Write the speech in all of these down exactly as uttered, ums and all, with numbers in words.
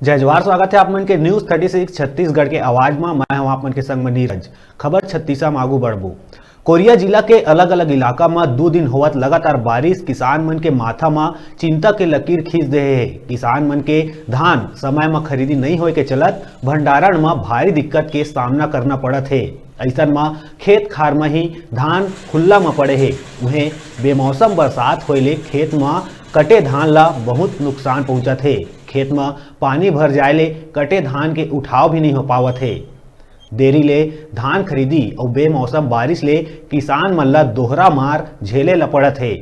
जय जोहार, स्वागत है आप मन के न्यूज़ थर्टी सिक्स छत्तीसगढ़ के आवाज म। मैं हूं आप मन के संग म नीरज। खबर छत्तीसा म आगू बढ़बो। कोरिया जिला के अलग-अलग इलाका म दू दिन होवत लगातार बारिश किसान मन के माथा म चिंता के लकीर खींच दे हे। किसान मन के धान समय म खरीदी नइ होए के चलत भंडारण म भारी दिक्कत के सामना करना पड़त हे। अइसन म खेत खार म ही धान खुल्ला म पड़े हे। उहें, बेमौसम बरसात होए ले खेत म कटे धान ल बहुत नुकसान पहुंचत हे। खेत म पानी भर जाए ले कटे धान के उठाव भी नइ हो पावत हे। देरी ले धान खरीदी अउ बेमौसम बारिश ले किसान मन ल दोहरा मार झेले ल पड़त हे।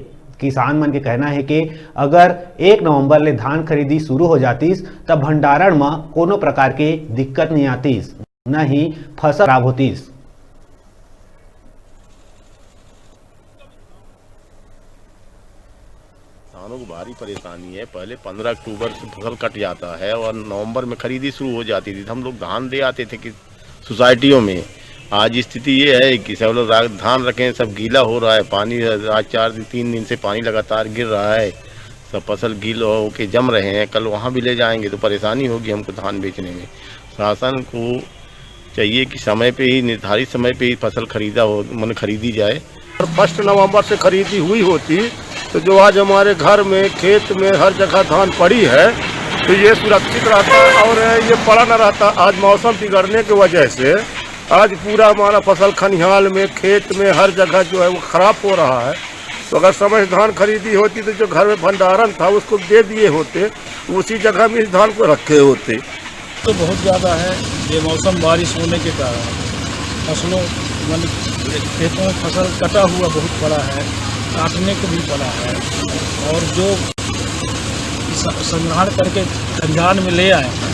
किसान मन के कहना हे कि अगर एक नवंबर ले धान खरीदी शुरू हो जातिस, त भंडारण म कोनो प्रकार के दिक्कत नइ आतिस, न ही फसल खराब होतिस। किसानों को भारी परेशानी है। पहले पंद्रह अक्टूबर से फसल कट जाता है और नवंबर में खरीदी शुरू हो जाती थी, तो हम लोग धान दे आते थे कि सोसाइटियों में। आज स्थिति ये है कि सब लोग रा-, धान रखे हैं, सब गीला हो रहा है, पानी आज चार दिन, तीन दिन से पानी लगातार गिर रहा है, सब फसल गील होके जम रहे हैं। कल वहाँ भी ले जाएंगे तो परेशानी होगी हमको धान बेचने में। शासन को चाहिए कि समय पे ही, निर्धारित समय पे ही फसल खरीदा हो, मन खरीदी जाए। अगर फर्स्ट नवंबर से खरीदी हुई होती तो जो आज हमारे घर में, खेत में, हर जगह धान पड़ी है तो ये सुरक्षित रहता और ये पड़ा ना रहता। आज मौसम बिगड़ने की वजह से आज पूरा हमारा फसल खनिहाल में, खेत में, हर जगह जो है वो खराब हो रहा है। तो अगर समय से धान खरीदी होती तो जो घर में भंडारण था उसको दे दिए होते, उसी जगह में इस धान को रखे होते। तो बहुत ज़्यादा है। बेमौसम बारिश होने के कारण फसलों, मान, खेतों में फसल कटा हुआ बहुत पड़ा है, काटने को भी पड़ा है, और जो स-, संग्रहण करके खलिहान में ले आए हैं,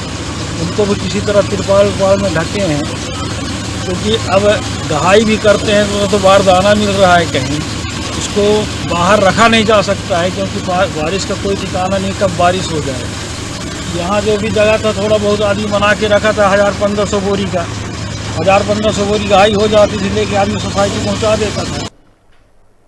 उनको भी किसी तरह तिरपाल उरपाल में ढके हैं, क्योंकि अब ढहाई भी करते हैं तो, तो बारदाना मिल रहा है कहीं, उसको बाहर रखा नहीं जा सकता है, क्योंकि बा-, बारिश का कोई ठिकाना नहीं, कब बारिश हो जाए। यहाँ जो भी जगह था, थोड़ा बहुत आदमी बना के रखा था, हज़ार पन्द्रह सौ बोरी का, हज़ार पन्द्रह सौ बोरी ढहाई हो जाती थी, लेके आदमी सोसाइटी पहुँचा देता था।